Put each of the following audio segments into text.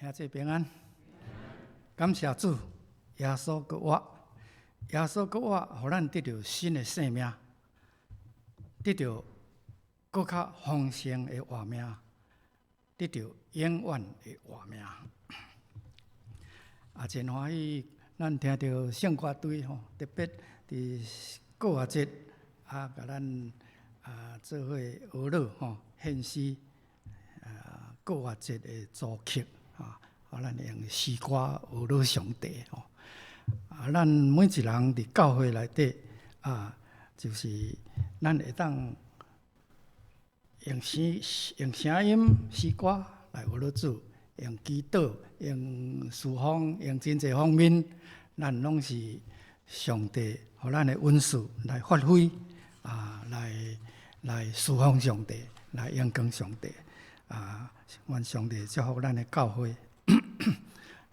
兄弟平安，感謝主，耶穌復活，耶穌復活，予咱得著新的生命，得著閣較豐盛的活命，得著永遠的活命。啊，真歡喜，咱聽著聖歌隊吼，特別佇復活節啊，共咱啊做伙學樂吼，獻詩啊復活節的組曲啊，予咱用詩歌學樂上帝吼。啊，咱每一人佇教會內底啊，就是咱會當用聲用聲音詩歌來學樂主，用祈禱、用事奉、用真濟方面，咱攏是上帝予咱的恩賜來發揮啊，來來事奉上帝，來榮光上帝啊！願上帝祝福咱的教會，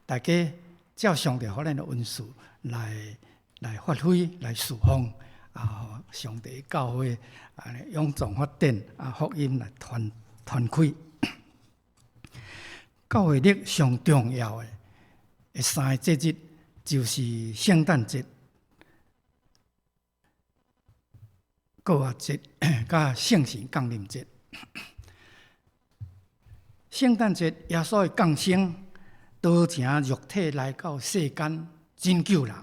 大家照上帝予咱的恩賜來來發揮、來事奉啊！上帝教會按呢勇壯發展啊，福音來傳傳開。教會曆上重要的的三个節日，就是聖誕節、復活節佮聖神降臨節。聖誕節，耶穌的降生，道成肉體來到世間拯救人。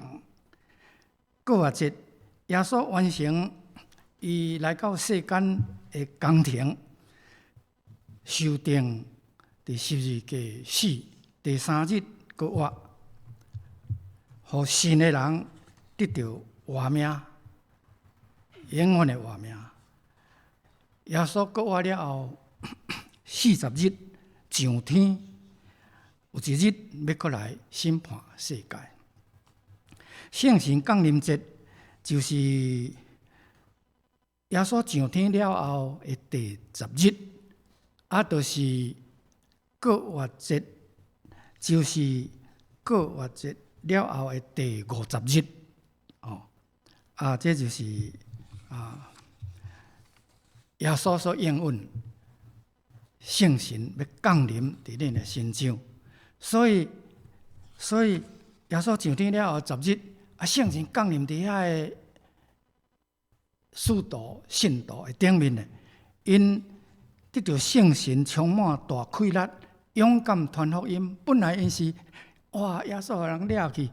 復活節，耶穌完成伊來到世間的工程，受釘佇十字架死，第三日復活，予信的人得著活命，永遠的活命。耶穌復活了後，40日上天，有一日欲閣來審判世界。聖神降臨節就是耶穌上天了後的第十日，啊，就是復活節，就是復活節了後的第50日。哦，啊，這就是啊，耶穌所應允聖神欲降臨佇恁的身上，所以，所以耶穌上天了後十日，啊，聖神降臨佇遐个使徒信徒的頂面咧，𪜶得著聖神充滿大氣力，勇敢傳福音。本來𪜶是哇，耶穌予人掠去，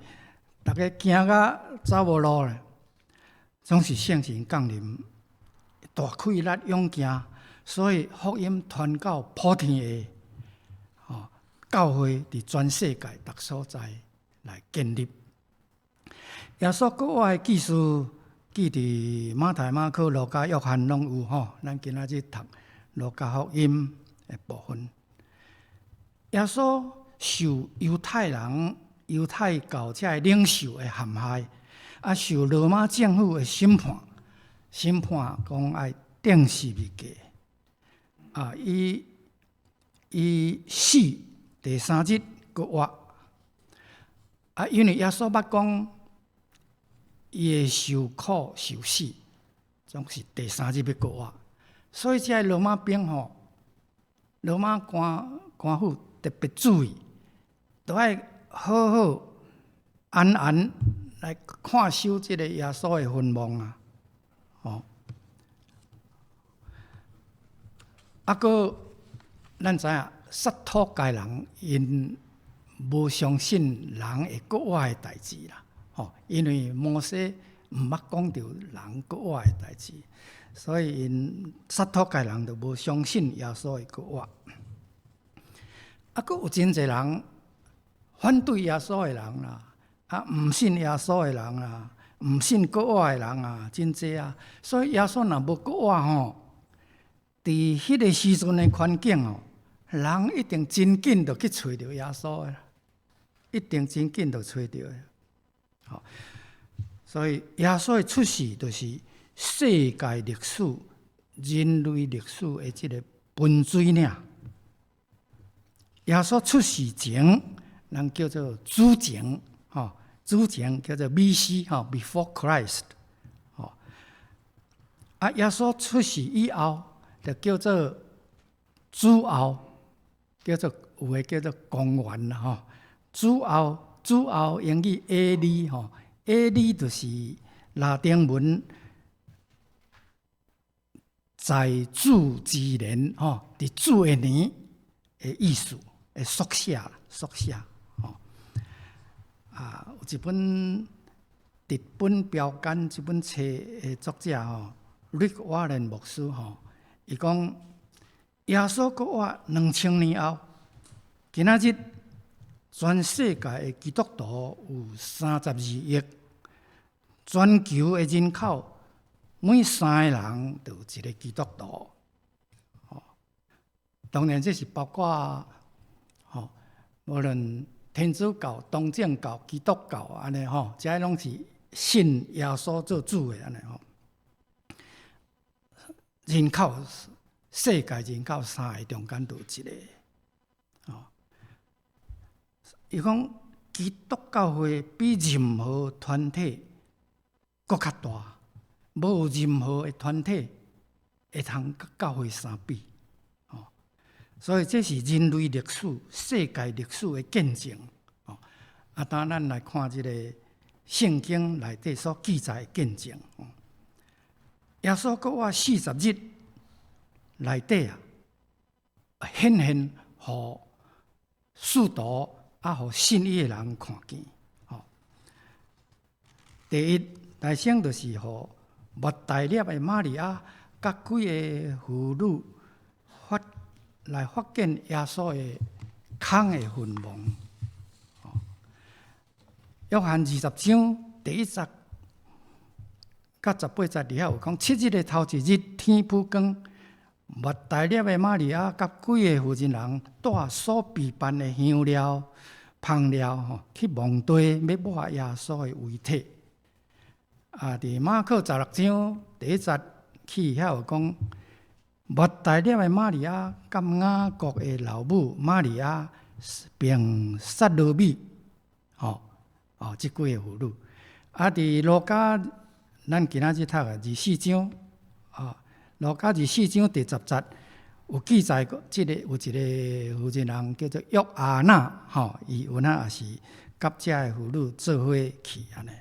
逐家驚甲走無路咧。總是聖神降臨，大氣力勇行，所以福音傳到普天下，吼，教會佇全世界逐所在來建立。耶穌復活的記事記佇馬太、馬可、路加、約翰攏有吼。咱今仔日讀路加福音的部分。耶穌受猶太人、猶太教這个領袖的陷害，啊，受羅馬政府的審判，審判講愛釘十字架。啊，伊伊死第三日復活。啊，因為耶穌捌講，伊會受苦受死，總是第三日欲復活。所以這个羅馬兵吼，羅馬官官府特別注意，都愛好好安安來看守這个耶穌的墳墓啊，吼。啊，閣咱知影，撒土該人𪜶無相信人會復活的代誌啦，吼，因為摩西毋捌講著人復活的代誌，所以𪜶撒土該人就無相信耶穌會復活。啊，閣有真濟人反對耶穌的人啦，啊，毋信耶穌的人啦，毋信復活的人啊，真濟啊。所以耶穌若無復活吼，佇彼个時陣的環境哦，人一定真緊就去揣著耶穌的，一定真緊就揣著的。吼，所以耶穌的出世就是世界歷史、人類歷史的這个分水嶺。耶穌出世前，人叫做主前，吼，主前叫做 B.C. 吼，Before Christ，吼。啊，耶穌出世以後，就叫做主後，叫做有的叫做公元啦吼。主後，主後英語 A.D. 吼，A.D. 就是拉丁文在主之年吼，佇主的年的意思的縮寫啦，縮寫吼。啊，有一本直奔標竿這本冊的作者吼，Rick Warren 牧師吼，伊講耶穌復活2000年後，今仔日全世界的基督徒有32億，全球的人口每三个人就有一個基督徒。吼，當然這是包括吼，無論天主教、東正教、基督教按呢吼，這攏是信耶穌做主的按呢吼。人口世界人口三個中間就有一個，吼。伊講基督教會比任何團體閣較大，無任何的團體會通佮教會相比，吼。所以這是人類歷史、世界歷史的見證，吼。啊，當咱來看這個聖經內底所記載的見證，耶穌復活40日內底啊，顯現予使徒啊，予信伊的人看見，吼。第一，大先就是予抹大拉的瑪利亞佮幾个婦女發來發現耶穌的空的墳墓。約翰20章第1節佮18節佇遐有講，七日的頭一日天甫光，抹大拉的瑪利亞佮幾个婦人人帶所備辦的香料、芳料吼，去墓地欲抹耶穌的遺體。啊，佇馬可16章第1節起遐有講，抹大拉的瑪利亞佮雅各的老母瑪利亞並撒羅米，吼，哦，這幾个婦女。啊，佇路加，咱今仔日讀的二四章，啊，路加二四章第10節有記載，這个有一个婦人人叫做約阿納，吼，伊有影也是佮這个婦女做伙去按呢。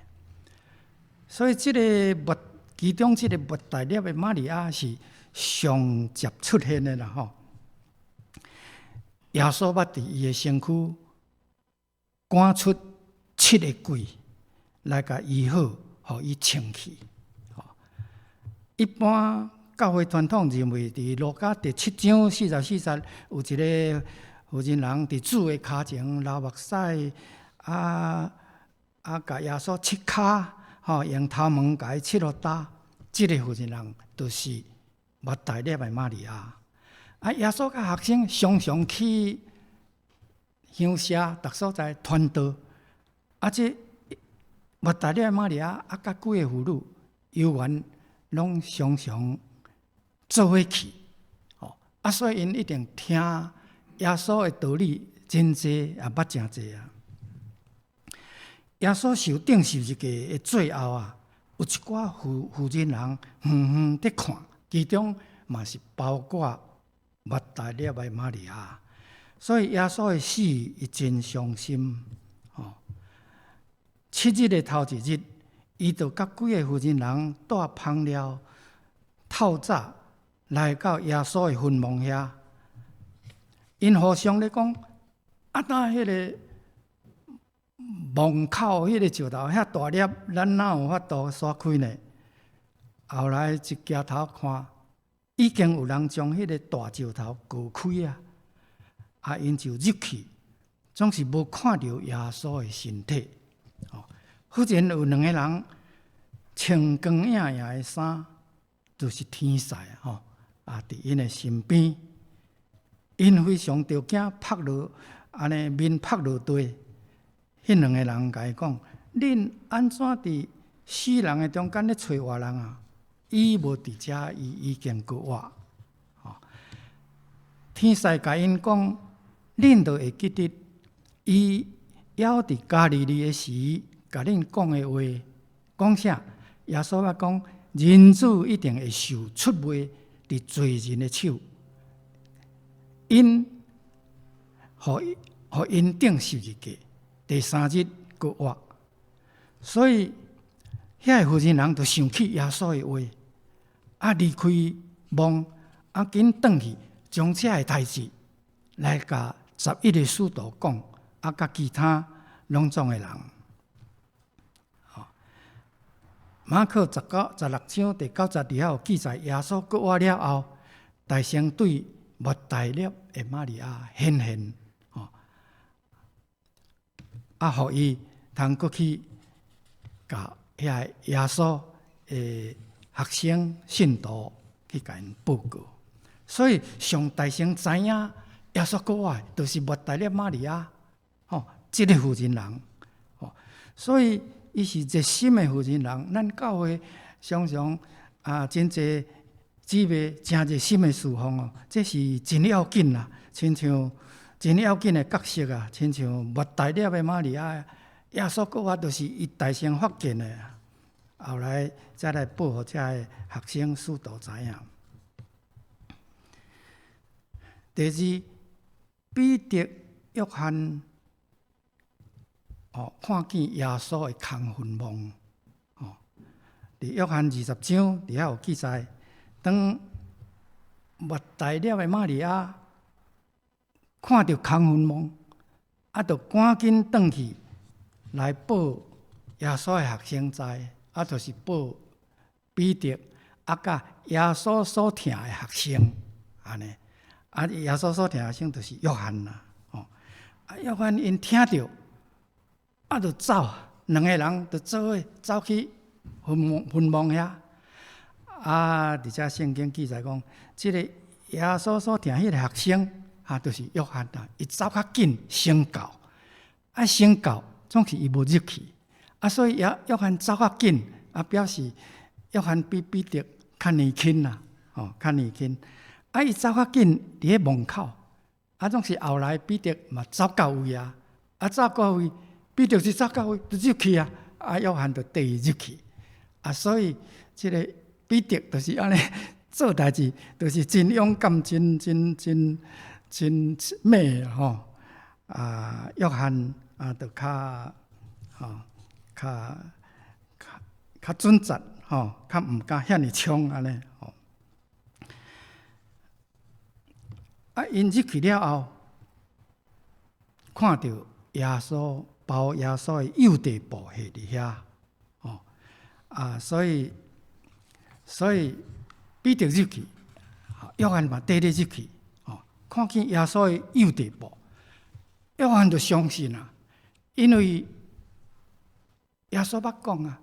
所以，這个抹其中這个抹大拉的瑪利亞是上捷出現的啦，吼。耶穌捌佇伊的身軀趕出七个鬼來共醫好，予伊清氣。一般教會傳統認為，佇路加第7章44節有一个婦人人佇主的跤前流目屎，啊啊，共耶穌拭跤，吼，用頭毛共伊拭予焦。這个婦人人就是抹大拉的瑪利亞。啊，耶穌佮學生常常去鄉下，逐所在傳道。啊，這抹大拉的瑪利亞啊，佮幾个婦女猶原攏常常做伙去，吼啊，所以𪜶一定聽耶穌的道理真濟，也捌誠濟啊。耶穌受釘十字架的最後啊，有一寡婦婦人人遠遠佇看，其中嘛是包括抹大拉的瑪利亞。所以耶穌的死，伊真傷心。吼，七日的頭一日，伊就佮幾个婦人人帶芳料，透早來到耶穌的墳墓遐。𪜶互相咧講，啊，當彼个墓口彼个石頭遐大粒，咱哪有法度徙開呢？後來一抬頭看，已經有人將彼个大石頭過開啊！啊，𪜶就入去，總是無看著耶穌的身體。哦，忽然有兩个人穿光影影的衫，就是天使吼，啊，佇𪜶的身邊，𪜶非常著驚，仆落按呢面仆落地。彼兩个人共伊講：恁按怎佇死人的中間咧揣活人啊？伊無佇遮，伊已經復活。吼，天使共𪜶講：恁著會記得，伊猶佇加利利的時，共恁講的話，講啥？耶穌捌講，人子一定會受出賣佇罪人的手，𪜶予予予𪜶釘十字架，第三日閣活。所以遐个婦人人就想起耶穌的話，啊離開墓，啊緊轉去將這个代誌來共11個使徒講，啊佮其他攏總的人。馬可16章第九節佇遐有記載，耶穌復活了後，大先對抹大拉的瑪利亞顯現，吼，啊，予伊通閣去共遐耶穌的學生信徒去共𪜶報告。所以上大先知影耶穌復活的，就是抹大拉瑪利亞，吼，這個婦人人，吼，所以伊是熱心的婦人人。咱教會常常啊，真濟姊妹誠熱心的侍奉哦，這是真要緊啦，親像真要緊的角色啊，親像抹大拉的瑪利亞，耶穌復活就是伊大先發現的，後來才來報予遮个學生使徒知影。第二，彼得、約翰哦，看見耶穌的空墳墓哦，佇約翰20章佇遐有記載，當抹大拉的瑪利亞看著空墳墓，啊，就趕緊轉去來報耶穌的學生知，啊，就是報彼得，啊，佮耶穌所疼的學生，按呢，啊，耶穌所疼的學生就是約翰啦，吼，啊，約翰𪜶聽著。啊，就走，兩个人就做伙走去墳墓墳墓遐。啊，佇遮聖經記載講，這个耶穌所疼彼个學生，啊，就是約翰啊，伊走較緊，先到。啊，先到，總是伊無入去。啊，所以約約翰走較緊，啊，表示約翰比彼得較年輕啦，吼，較年輕。啊，伊走較緊，佇咧門口，啊，總是後來彼得嘛走到位啊，啊，走到位。彼得一走到位就入去啊，啊，約翰就綴伊入去，啊，所以這个彼得就是按呢做代誌，就是真勇敢、真真真真猛吼。啊，約翰啊，就較吼較較較準實吼，較毋敢遐爾衝按呢吼。啊，𪜶入去了後，看著耶穌。包耶穌的幼弟布下佇遐，吼啊，所以所以彼得入去，約翰嘛綴咧入去，吼，看見耶穌的幼弟布，約翰就相信啊，因為耶穌捌講啊，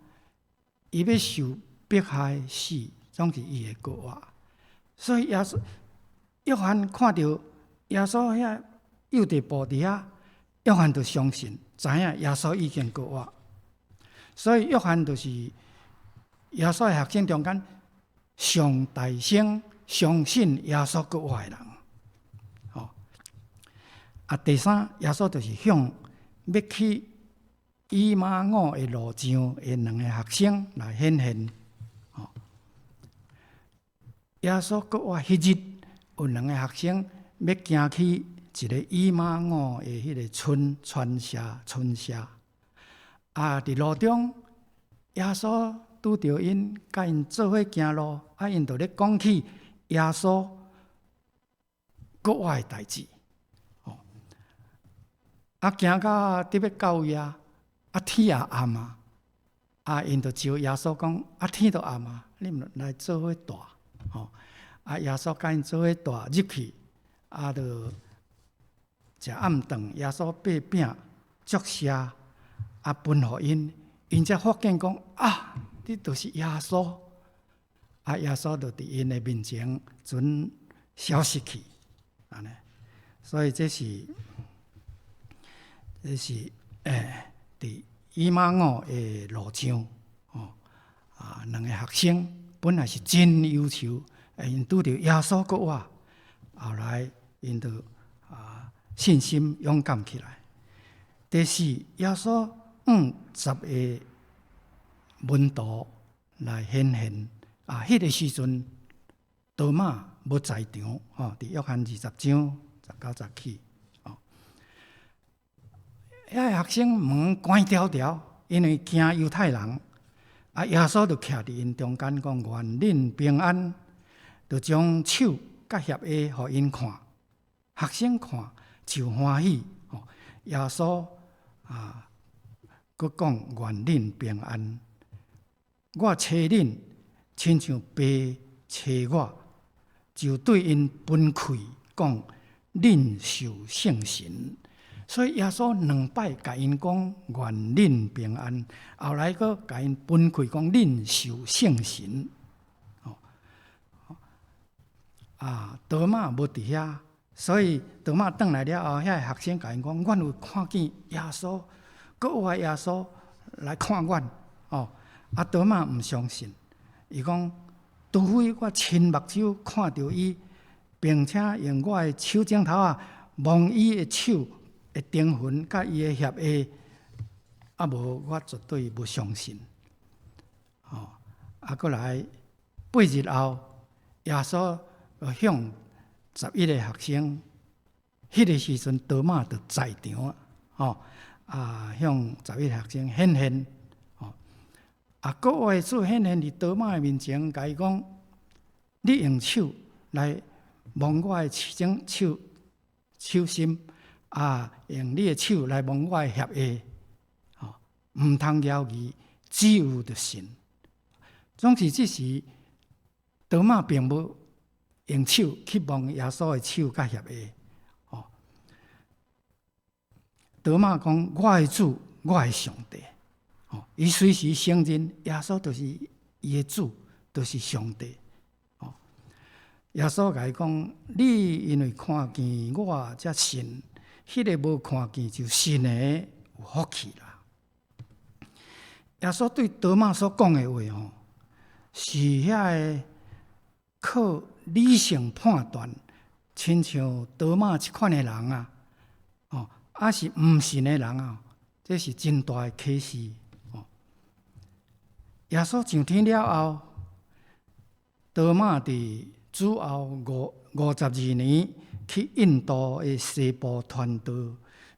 伊欲受迫害死，總是伊會閣活，所以耶穌約翰看著耶穌遐幼弟布佇遐。約翰就相信，知影耶穌已經復活，所以約翰就是耶穌的學生中間上大先相信耶穌復活的人。吼，啊，第三，耶穌就是向欲去以馬忤的路上的兩个學生來顯現。吼，耶穌復活彼日，有兩个學生欲行去一个以馬忤的彼个村村社村社，啊，佇路中，耶穌拄著𪜶，佮𪜶做伙行路，啊，𪜶就咧講起耶穌復活的代誌，吼，啊，行到得欲到位啊，啊，天也暗啊，啊，𪜶就招耶穌講，啊，天都暗啊，你毋來做伙蹛，吼，啊，耶穌佮𪜶做伙蹛入去，啊，就。食暗頓，耶穌擘餅、祝謝，啊，分予𪜶，𪜶才發現講啊，你就是耶穌。啊，耶穌就佇𪜶的面前陣消失去，按呢。所以這是，這是欸，佇以馬忤的路上，吼，啊，兩個學生本來是真憂愁，𪜶拄著耶穌復活，後來𪜶就啊。信心勇敢起來。第四，耶穌向十个門徒來顯現。啊，彼个時陣，多馬無在場。吼，佇約翰20章19節起。吼，遐個學生門關牢牢，因為驚猶太人。啊，耶穌就徛佇𪜶中間講：願恁平安。就將手佮脅下予𪜶看，學生看就歡喜。吼，耶穌啊，閣講：願恁平安。我差恁，親像爸差我，就對𪜶分氣講：恁受聖神。所以耶穌兩擺共𪜶講願恁平安，後來閣共𪜶分氣講恁受聖神。哦，啊，多馬無佇遐，所以多馬轉來了後，遐個學生共𪜶講：阮有看見耶穌，閣有耶穌來看阮。哦，啊，多馬毋相信，伊講：除非我親目睭看著伊，並且用我的手指頭仔摸伊的手的釘痕，佮伊的脅下，啊無我絕對無相信。吼，啊，閣來8日後，耶穌向11個學生，彼個時陣多馬就在場，吼，啊，向十一個學生顯現，吼，啊，閣有的主顯現佇多馬的面前，共伊講：你用手來摸我的手手手心。啊！用你的手來摸我的脅下，吼，毋通猶疑，只有著信。總是這時，多馬並無用手去摸耶穌的手佮脅下，吼。多馬講：我的主，我的上帝。吼，伊隨時承認耶穌就是伊的主，就是上帝。吼，耶穌共伊講：你因為看見我才信。彼個無看見就信的有福氣啦。耶穌對多馬所講的話吼，是遐個靠理性判斷，親像多馬這款的人啊，哦，抑是毋信的人啊，這是真大的啟示。哦，耶穌上天了後，多馬佇主後52年去印度的西部傳道，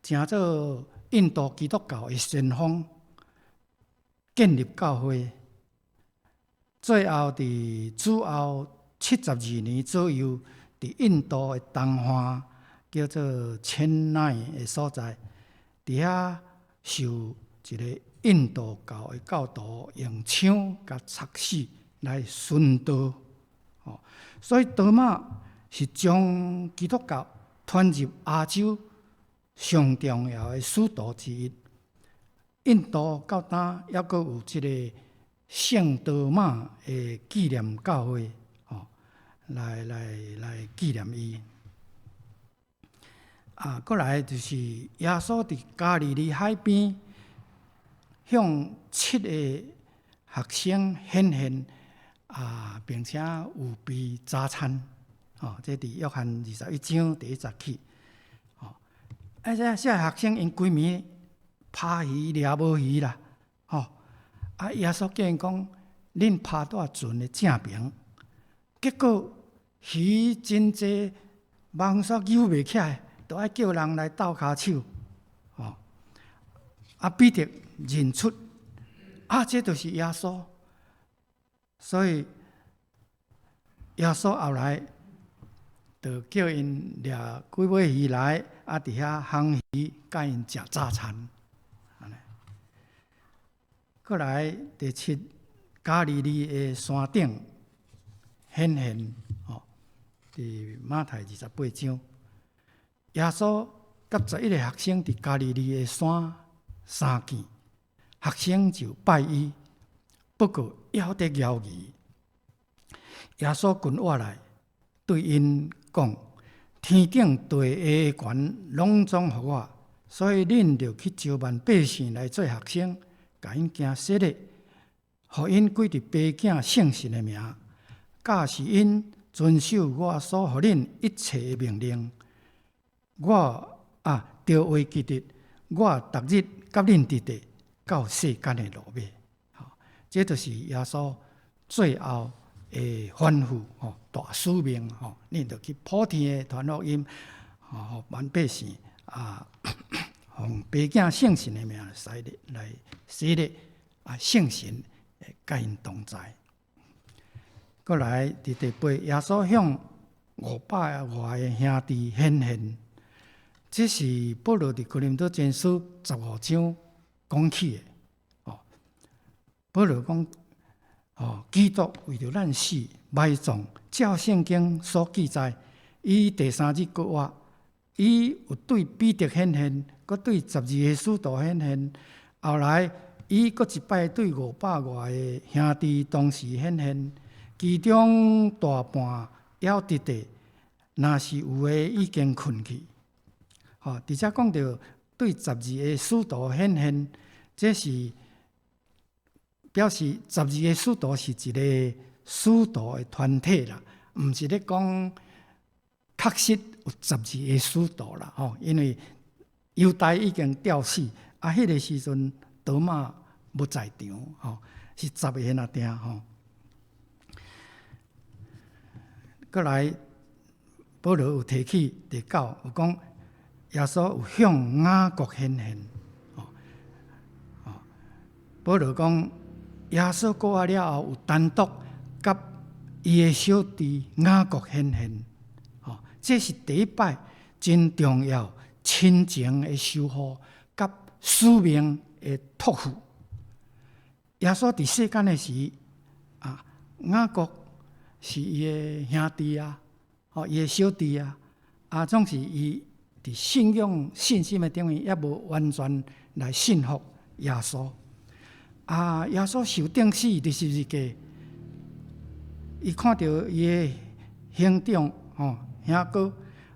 成做印度基督教的先鋒，建立教會。最後佇主後72年左右，佇印度的東岸叫做汫奈的所在，佇遐受一个印度教的教徒用槍共插死來殉道。哦，所以多馬是將基督教傳入亞洲上重要的使徒之一。印度到今猶閣有這个聖多馬的紀念教會，哦，來來來紀念伊。啊，閣來就是耶穌佇加利利海邊向七个學生顯現，啊，並且預備早餐。哦，這佇約翰21章第一節起。哦，啊，這這學生𪜶規暝拍魚掠無魚啦，吼！啊，耶穌叫𪜶講，恁拋佇船的正爿，結果魚真濟，網煞搝袂起來，都愛叫人來鬥跤手。吼！啊，彼得認出，啊，這就是耶穌，所以耶穌後來就叫𪜶掠幾尾魚來，啊，佇遐烘魚，共𪜶食早餐。按呢，閣來第七，加利利的山頂顯現，吼，佇馬太28章，耶穌佮11個學生佇加利利的山相見，學生就拜伊，不過猶佇猶疑。耶穌近倚來，對𪜶講：天頂地下的權攏總予我，所以恁著去招萬百姓來做學生，共𪜶行洗禮，予𪜶歸佇爸囝聖神的名，教示𪜶遵守我所予恁一切的命令。我啊，著會記得，我逐日佮恁佇咧，到世間的落尾。吼，這就是耶穌最後的吩咐吼，大使命吼，恁著去普天的傳福音，吼，予萬百姓啊，予奉爸囝聖神的名洗禮來洗禮，啊，聖神會佮𪜶同在。閣來佇第八，耶穌向五百外个兄弟顯現，這是保羅佇哥林多前書十五章講起的。哦，保羅講，哦，基督為著咱死埋葬，照聖經所記載，伊第三日閣活，伊有對彼得顯現，閣對十二个使徒顯現。後來，伊閣一擺對五百外个兄弟同時顯現，其中大半猶佇咧，若是有的已經睏去。吼，佇遮講著對十二个使徒顯現，這是表示十二个使徒是一个使徒的團體啦，毋是咧講確實有十二个使徒啦，吼，因為猶大已經吊死，啊，彼个時陣多馬無在場，吼，是十个爾定吼。閣來，保羅有提起第九，有講耶穌有向雅各顯現，吼，保羅講耶穌復活了後，有單獨佮伊的小弟雅各顯現，吼，這是第一擺真重要親情的修復佮使命的託付。耶穌佇世間的時，啊，雅各是伊的兄弟啊，吼，伊的小弟啊，啊，總是伊佇信仰信心的頂面，猶無完全來信服耶穌。啊，耶穌受釘死佇十字架，伊看著伊的兄長吼兄哥，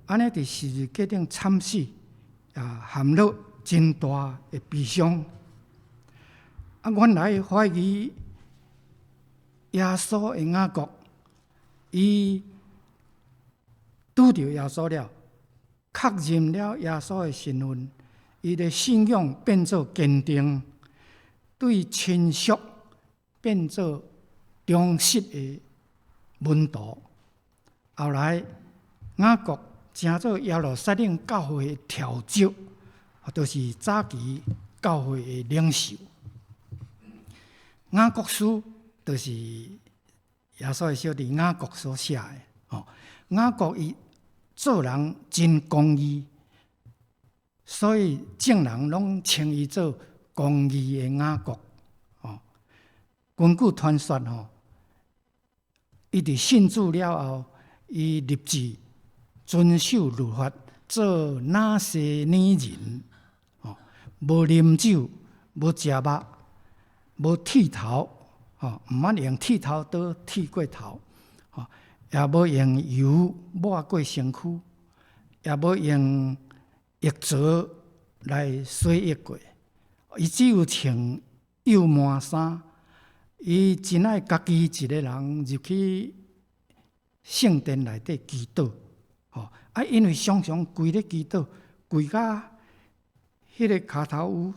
按呢佇十字架頂慘死，啊，含落真大的悲傷。啊，原來懷疑耶穌的雅各，伊拄著耶穌了，確認了耶穌的身份，伊的信仰變做堅定，對親屬變做忠實的門徒。後來雅各成做耶路撒冷教會的柱石，就是早期教會的領袖。雅各書就是耶穌的小弟雅各所寫的。吼，雅各伊做人真公義，所以眾人攏稱伊做公義的雅各。吼，根據傳說吼，伊佇信主了後，伊立志遵守律法，做拿細耳人。吼，無啉酒，無食肉，無剃頭，吼，毋捌用剃頭刀剃過頭，吼，也無用油抹過身軀，也無用浴槽來洗浴過。伊只有穿幼麻衫，伊真愛家己一个人入去聖殿內底祈禱，吼，啊，因為常常跪咧祈禱，跪甲彼个跤頭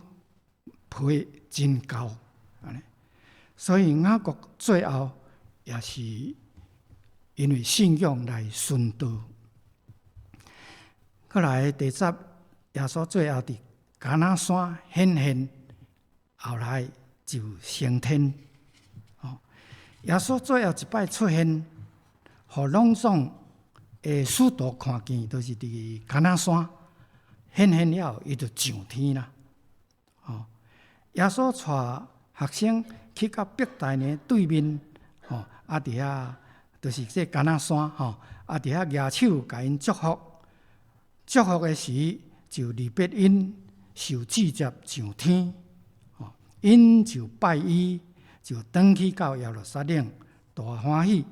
趺皮真厚，按呢，所以雅各最後也是因為信仰來殉道。閣來第十，耶穌最後佇迦拿山顯現，後來就升天。吼，耶穌最後一擺出現，予攏總的使徒看見，就是佇迦拿山顯現了後，伊就上天啦。吼，耶穌帶學生去到伯大尼對面，吼，啊，佇遐就是這迦拿山，吼，啊，佇遐舉手共𪜶祝福，祝福的時就離別𪜶，受至接上天，吼，𪜶就拜伊，就轉去到耶路撒冷，大歡喜，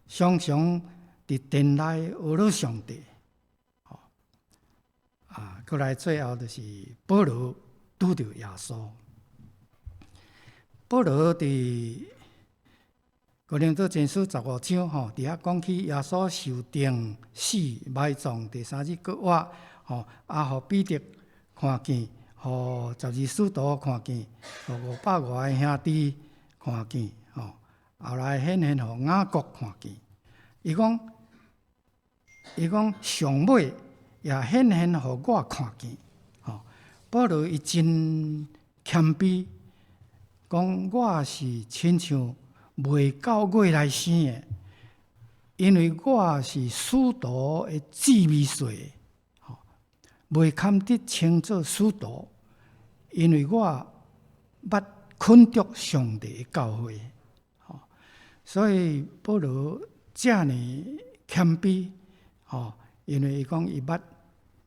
常常佇殿內阿羅上帝，吼，啊，閣來最後就是保羅拄著耶穌。保羅佇哥林多前書十五章吼，佇遐講起耶穌受釘死埋葬，第三日閣活，吼，啊，予彼得看見，予十二使徒看見，予五百外个兄弟看見，吼，後來顯現予雅各看見。伊講，伊講上尾也顯現予我看見，吼。保羅伊真謙卑，講我是親像未到月內生的，因為我是使徒的至微細，吼，袂堪得稱做使徒，因為我捌捆束上帝的教會，吼，所以保羅遮爾謙卑，吼，因為伊講伊捌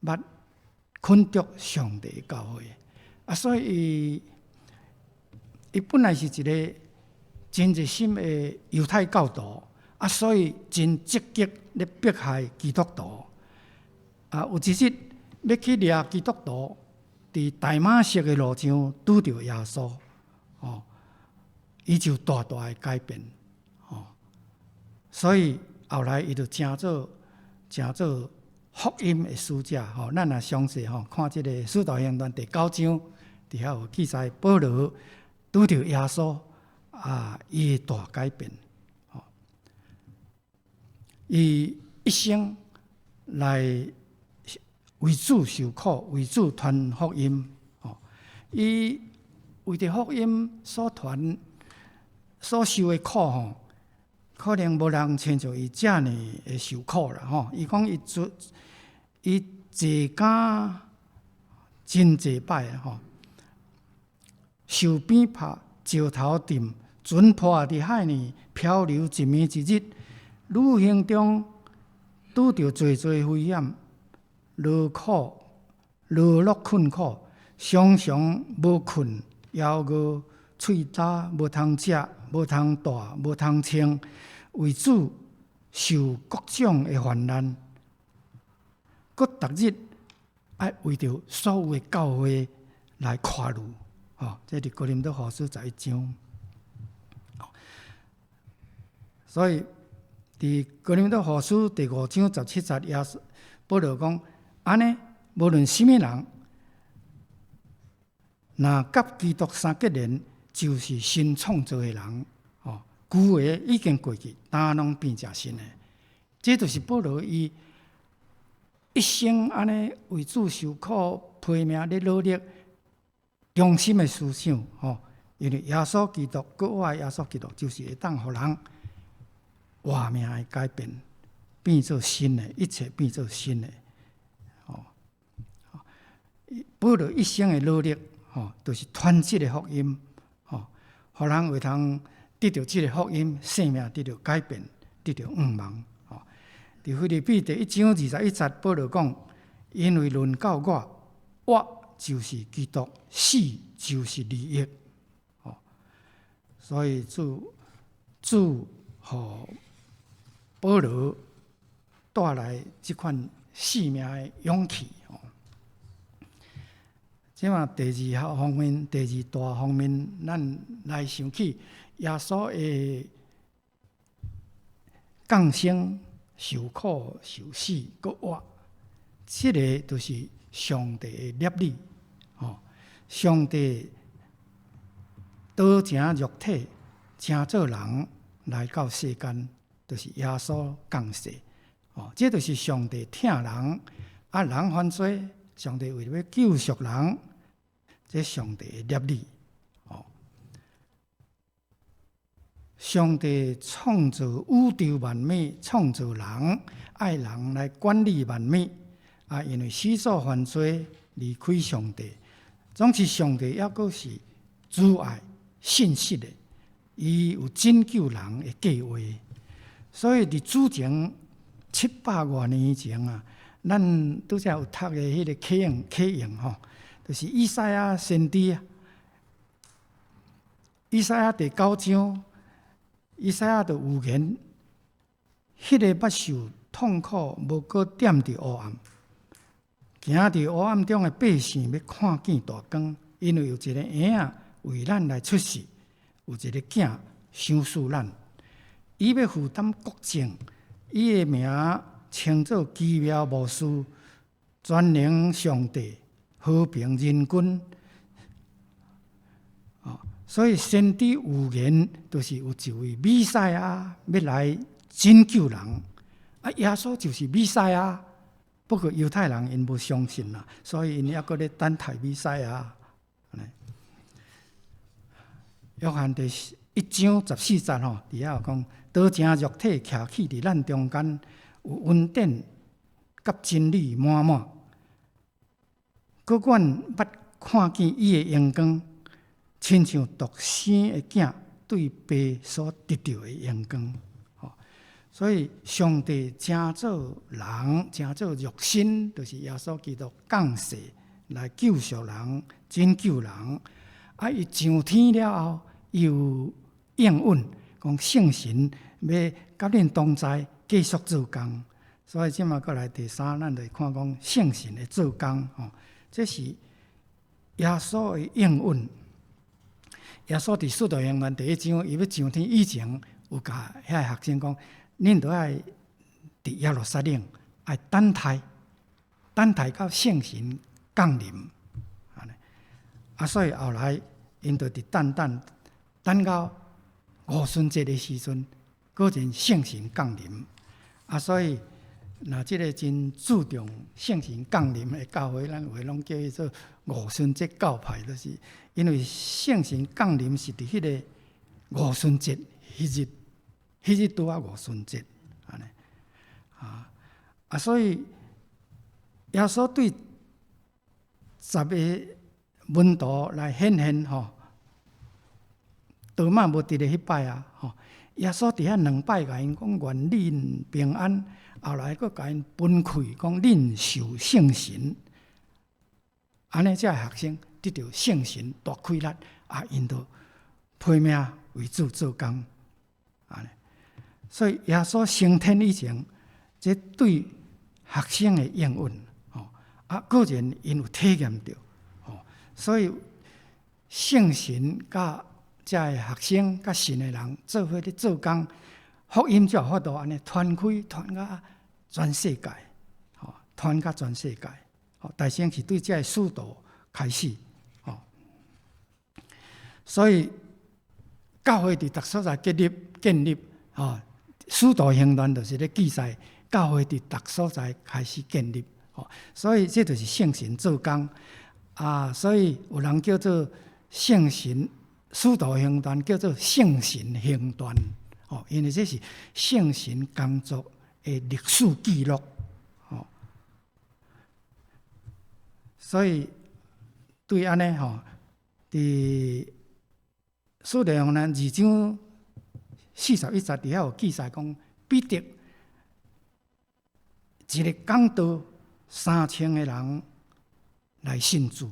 捌捆束上帝的教會，啊，所以伊伊本來是一個真熱心的猶太教徒，啊，所以真積極咧迫害基督徒。啊，有一日欲去掠基督徒，佇大馬色的路上拄著耶穌，哦，伊就大大的改變，哦，所以後來伊就成做成做福音的使者，吼，咱若詳細吼看這個《使徒行傳》第九章，佇遐有記載，保羅拄著耶穌，啊，伊的大改變，吼，伊一生來為主受苦，為主傳福音，吼，伊為著福音所傳所受的苦，吼，可能無人親像伊遮爾會受苦啦，吼。伊講伊做伊坐監真濟擺吼，受鞭拍、石頭擲、船破佇海裡漂流一暝一日，旅行中拄著濟濟危險。勞苦、勞碌困苦，常常無睏、枵餓、喙焦、無通食、無通帶、無通穿，為主受各種的患難，閣逐日愛為著所有的教會來看慮，吼，這佇哥林多後書11章。所以佇哥林多後書第五章十七節，耶穌保羅講。按呢，無論啥物人，若佮基督相結連，就是新創造的人。哦，舊的已經過去，呾攏變成新的。這就是保羅伊一生按呢為主受苦、拼命咧努力、中心的思想。吼，因為耶穌基督，閣活的耶穌基督，就是會當予人活命的改變，變做新的，一切變做新的。吼，保羅一生的努力，吼，就是傳這个福音，吼，予人會通得著這个福音，生命得著改變，得著向望。吼，佇腓立比第一章二十一節，保羅講：因為論到我，活就是基督，死就是利益。吼，所以主主予保羅帶來這款生命的勇氣。這馬第二方面，第二大方面，咱來想起耶穌的降生、受苦、受死、閣活，這个就是上帝的立意。吼，上帝道成肉體，成做人來到世間，就是耶穌降世。哦，這就是上帝疼人，啊人犯罪，上帝為著欲救贖人。這上帝的立意，哦，上帝創造宇宙萬物，創造人，愛人來管理萬物。啊，因為始祖犯罪，離開上帝，總是上帝猶閣是慈愛、信實的，伊有拯救人的計劃。所以佇主前七百外年前啊，咱拄才有讀的彼个啟應啟應吼。就是以賽亞先知啊，以賽亞第九章，以賽亞就預言，彼个捌受痛苦、無閣踮佇黑暗，行佇黑暗中的百姓，欲看見大光，因為有一个嬰仔為咱來出世，有一个囝賞賜咱，伊欲負擔國政，伊的名稱做奇妙謀士、全能上帝、和平仁君。哦，所以先知預言就是有一位彌賽亞欲來拯救人，啊，耶穌就是彌賽亞，不過猶太人𪜶無相信啦，所以𪜶猶閣咧等待彌賽亞。約翰第一章十四節吼，佇遐有講，道成肉體徛起佇咱中間，有恩典佮真理滿滿。閣阮捌看見伊的榮光，親像獨生的囝對爸所得著的榮光。所以上帝成做人，成做肉身，就是耶穌基督降世來救贖人、拯救人。啊，伊上天了後，伊有應允，講聖神欲佮恁同在，繼續做工。所以這馬過來第三，咱就看講聖神的做工吼，這是耶穌的應允。耶穌佇使徒行傳第一章，伊欲上天以前，有共遐個學生講：恁著愛佇耶路撒冷愛等待，等待到聖神降臨。啊，所以後來𪜶就佇等等等到五旬節的時陣，果然聖神降臨。啊，所以若這个真注重聖神降臨的教會，咱有的攏叫伊做五旬節教派，就是因為聖神降臨是佇彼个五旬節彼日，彼日拄仔五旬節，按呢啊啊，所以耶穌對十个門徒來顯現吼，多馬無佇咧彼擺啊吼，耶穌佇遐兩擺共𪜶講願恁平安，後來閣共𪜶分開講恁受聖神，按呢這个學生得著聖神大氣力，啊，𪜶就批命為主做工，按呢，所以耶穌升天以前，這對學生的應允，吼，啊，果然𪜶有體驗著，吼，所以聖神佮這个學生佮信的人做伙咧做工，福音才有法度按呢傳開，傳甲全世界，吼，傳甲全世界，吼，大先是對這个使徒開始，吼，所以教會佇逐所在建立建立，吼，使徒行傳就是咧記載教會佇逐所在開始建立，吼，所以這就是聖神做工啊，所以有人叫做聖神使徒行傳叫做聖神行傳，吼，因為這是聖神工作的歷史記錄，吼，所以對按呢吼，佇使徒行傳二章四十一節佇遐有記載講，彼得一个講道，3000个人來信主，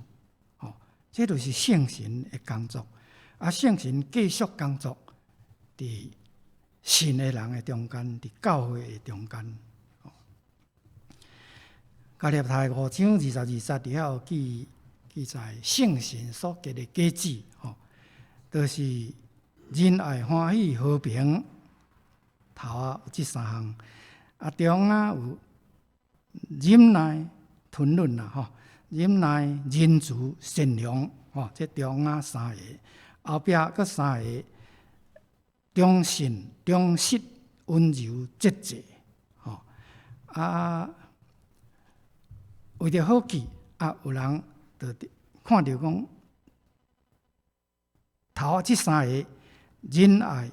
吼，這就是聖神的工作。啊，聖神繼續工作佇信的人的中間，佇教會的中間。加拉太五章二十二節佇遐有記記載聖神所結的果子，吼，就是仁愛、歡喜、和平，頭仔有這三項，啊，中仔有忍耐、吞忍啦，吼，忍耐、仁慈、善良，吼，這中仔三个，後壁閣三个，忠信、忠實、溫柔、節制，吼，啊，為著好記，啊，有人就看著講，頭仔這三个仁愛、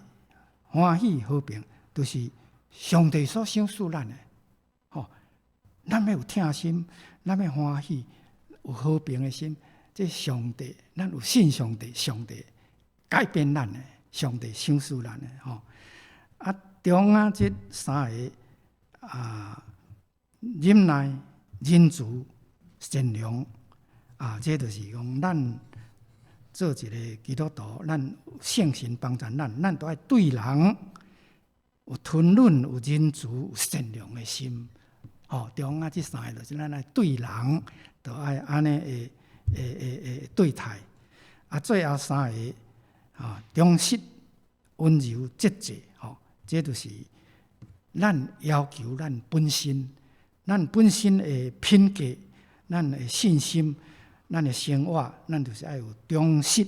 歡喜、和平，就是上帝所賞賜咱的，吼，咱欲有疼心，咱欲歡喜，有和平的心，這上帝，咱有信上帝，上帝改變咱的，上帝賞賜咱的，吼。啊，中仔這三个啊，忍耐、仁慈、善良，啊，這就是講咱做一个基督徒，咱聖神幫助咱，咱都愛對人有吞忍、有仁慈、有善良的心。吼，中仔這三个就是咱愛對人，都愛按呢會會會會對待。啊，最後三个啊，忠實、溫柔、節制，吼，這就是咱要求咱本身，咱本身的品格，咱的信心，咱的生活，咱就是愛有忠實、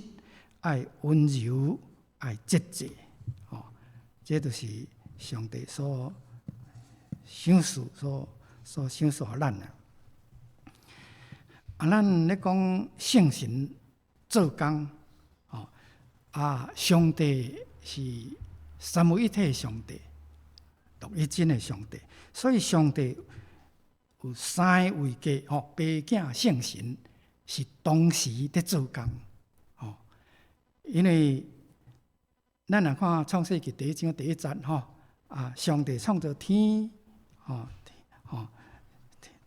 愛溫柔、愛節制，吼，這就是上帝所賞賜、所所賞賜咱啊。啊，咱咧講聖神做工，吼啊，上帝是三位一體的上帝，獨一真的上帝，所以上帝有三個位格，吼，爸囝聖神是同時佇做工，吼，因為咱若看創世記第一章第一節，吼，啊，上帝創造天，吼，吼，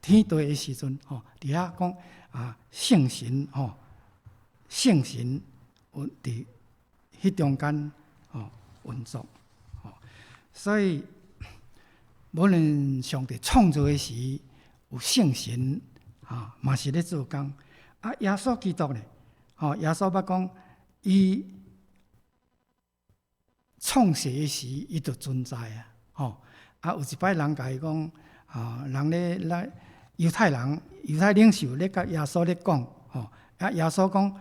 天地的時陣，吼，佇遐講啊，聖神，吼，聖神有佇彼中間，吼，運作，吼，所以無論上帝創造的時，有聖神，啊，嘛是咧做工。啊，耶穌基督咧，吼，耶穌捌講，伊創世的時，伊就存在啊，吼。啊，有一擺人共伊講，啊，人咧來猶太人、猶太領袖咧共耶穌咧講，吼，啊，耶穌講，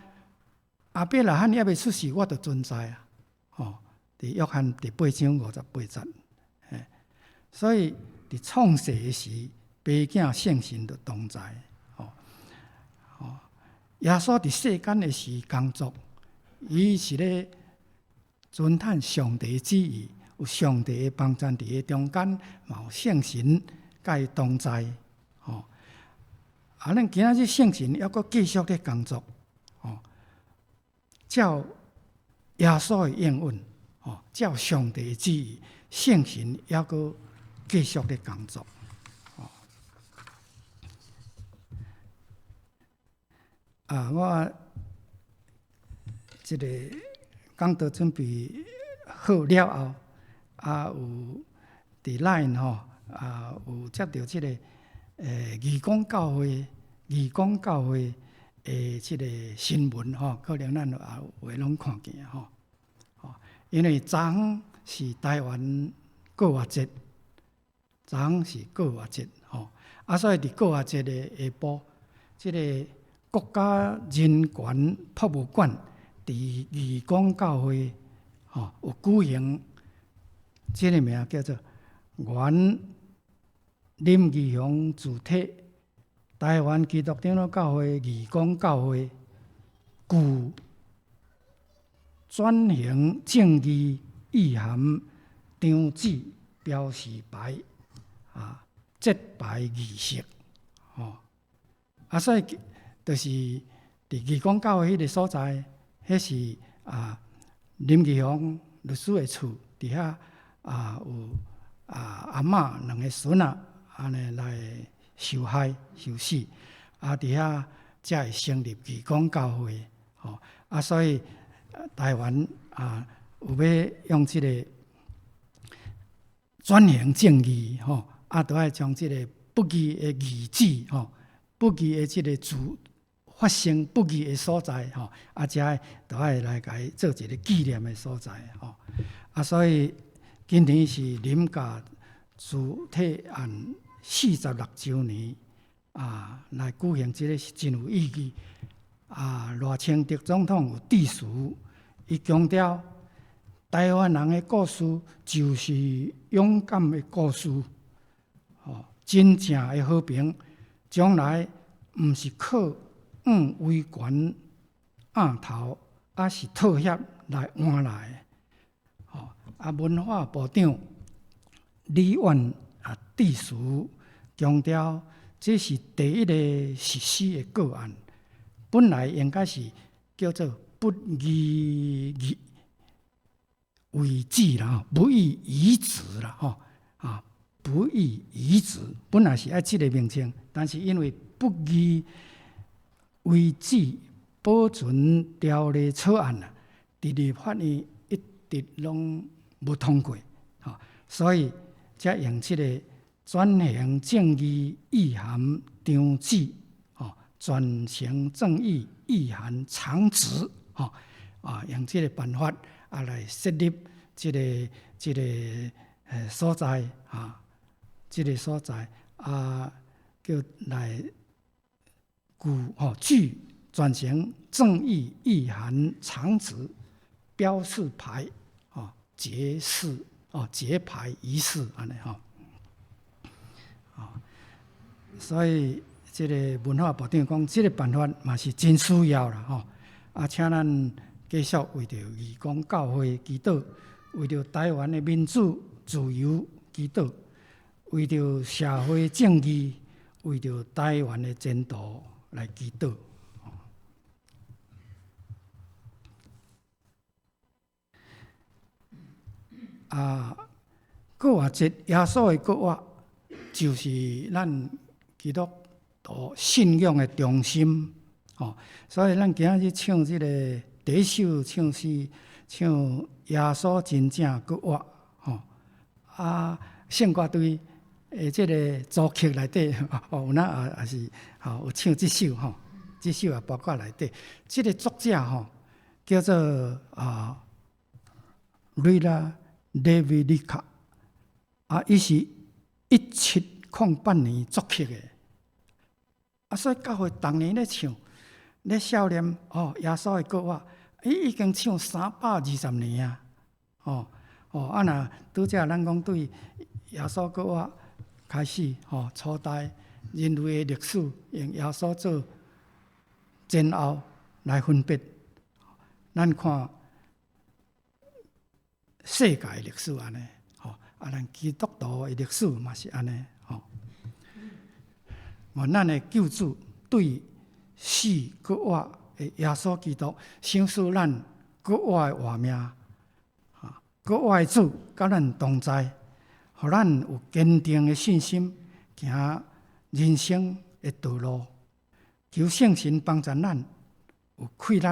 亞伯拉罕猶未出世，我就存在啊，吼。佇約翰第八章五十八節，嘿，所以佇創世的時，爸囝聖神就同在，吼，吼。耶穌佇世間的時工作，伊是咧遵行上帝旨意，有上帝的幫贊佇伊中間，嘛有聖神佮伊同在，吼。啊，咱今仔日聖神猶閣繼續咧工作，吼，照耶穌的應允，吼，照上帝的旨意，聖神猶閣繼續咧工作，吼。啊，我這個講道準備好了後，啊有佇 LINE 吼，啊有接著這個義工教會、義工教會的這個新聞吼，可能咱也有的攏看見吼。吼，因為昨昏是台灣國樂節，昨昏是國樂節吼，啊所以佇國樂節的下晡，這個國家人權博物館佇義工教會吼有舉行，這個名叫做原林義雄主體台灣基督長老教會義工教會具轉型正義意涵張紙標示牌啊，揭牌儀式吼，啊所以就是佇義工教會彼個所在，彼是啊林義雄律師的厝，佇遐啊有啊阿嬤兩个孫仔按呢來受害受死，啊佇遐才會成立義工教會，吼啊所以台灣啊有欲用這個轉型正義，吼啊著愛將這個不義的遺址，吼不義的這個主發生不義的所在，吼啊遮著愛來共伊做一个紀念的所在，吼啊所以今年是林家主體案46週年啊，來舉行這个是真有意義。啊，賴清德總統有致辭，伊強調台灣人的故事就是勇敢的故事，吼，真正的和平將來毋是靠向威權壓頭，抑是妥協來換來的。吼，啊，文化部長李婉也致辭強調，這是第一个實施的個案。本來應該是叫做不義遺遺址啦，不義遺址啦，吼啊，不義遺址本來是愛這个名稱，但是因為不義遺址保存條例草案啊，佇立法院一直攏無通過，吼，所以才用這個轉型正義意涵張紙，吼，轉型正義意涵場址，吼，啊，用這個辦法啊來設立這個所在啊，這個所在啊，叫來具吼具轉型正義意涵場址標示牌，吼，揭示哦揭牌儀式按呢吼，啊，所以這个文化部長講，這个辦法嘛是真需要啦吼。啊，請咱繼續為著義工教會祈禱，為著台灣的民主自由祈禱，為著社會正義，為著台灣的前途來祈禱。啊，復活節耶穌的復活，就是咱基督徒信仰的中心。吼，所以咱今仔日唱這个第一首唱詩，唱耶穌真正復活。吼，啊，聖歌隊的這个組曲內底，哦，有哪也也是吼有唱這首吼，這首也包括內底。這个作者吼叫做啊瑞拉 Levica，啊，伊是1708年作曲的，啊，所以教會逐年咧唱，咧數念哦，耶穌的復活，伊已經唱320年啊，哦哦，啊若拄才咱講對耶穌復活開始，吼，初代人類的歷史用耶穌做前後來分別，咱看世界歷史按呢，吼，啊，咱基督徒的歷史嘛是按呢，吼。願咱的救主對死閣活的耶穌基督，賞賜咱閣活的活命，哈，閣活的主佮咱同在，予咱有堅定的信心，行人生的道路。求聖神幫助咱有氣力，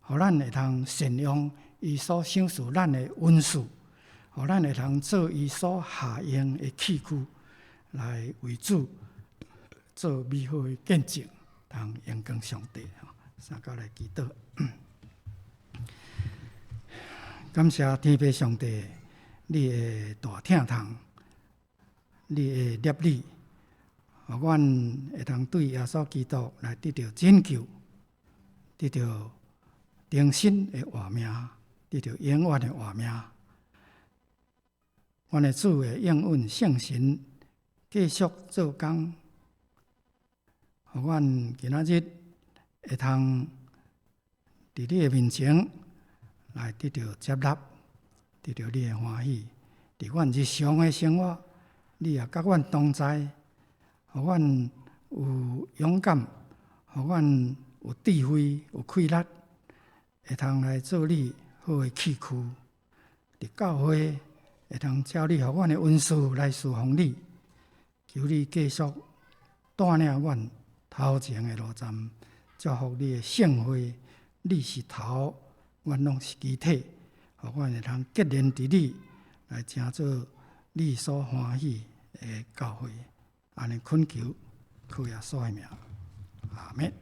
予咱會通善用伊所賞賜咱的恩賜，予咱會通做伊所合用的器具，來為主做美好的見證，通榮光上帝。三甲來祈禱，感謝天父上帝，你的大疼痛，你的憐憫，予阮會通對耶穌基督來得著拯救，得著重生的活命，得著永遠的活命。阮的主會應允聖神繼續做工，予阮今仔日會通佇你的面前來得著接納，得著你的歡喜。佇阮日常的生活，你也佮阮同在，予阮有勇敢，予阮有智慧、有氣力，會通來做你好的器具。佇教會會通照你予阮的恩賜來侍奉你，求你繼續帶領阮頭前的路站，祝福你的聖會，你是頭，阮攏是肢體，予阮會通結連佇你，來成做你所歡喜的教會。按呢懇求，靠耶穌的名，阿們。